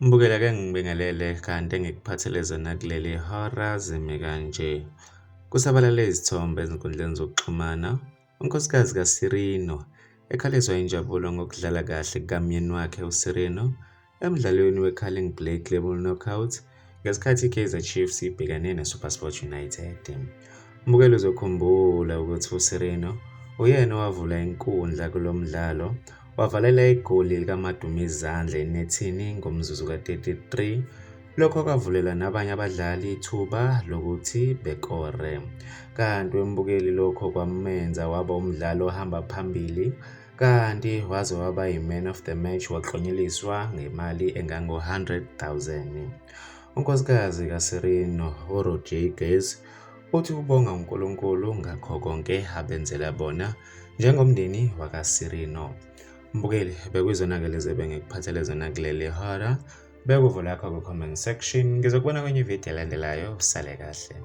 Mbukela ke ngibingelele kanti engikuphathele zona kuleli hora zimi kanje. Kusabalale izithombe ezinkundleni zokuxhumana, unkosikazi kaSirino ekhaliswa injabulo ngokudlala kahle kukamyeni wakhe uSirino emdlalweni weCarling Black Label Knockout ngesikhathi iKaizer Chiefs ibhekene neSuperSport United. Mbukeli uzokhumbula ukuthi uSirino uyena owavula inkundla kulo mdlalo Wavalela igoli likaMaduma izandla enethini ngomzuzu ka-33, lokho kwavulela nabanye abadlali ithuba lokuthi bekore. Kanti wembukeli lokho kwamenza waba umdlali ohamba phambili kanti waze waba yi-man of the match waklonyeliswa ngemali engango-100,000. Unkosikazi kaSirino, uRodriguez, uthi ubonga uNkulunkulu ngakho konke abenzela bona njengomndeni wakaSirino. Mbukeli, bekuyizona-ke lezi ebengikuphathele zona kuleli hora. Beka uvo lakho ku-comment section. Ngizokubona kwenye ividiyo elandelayo. Usale kahle.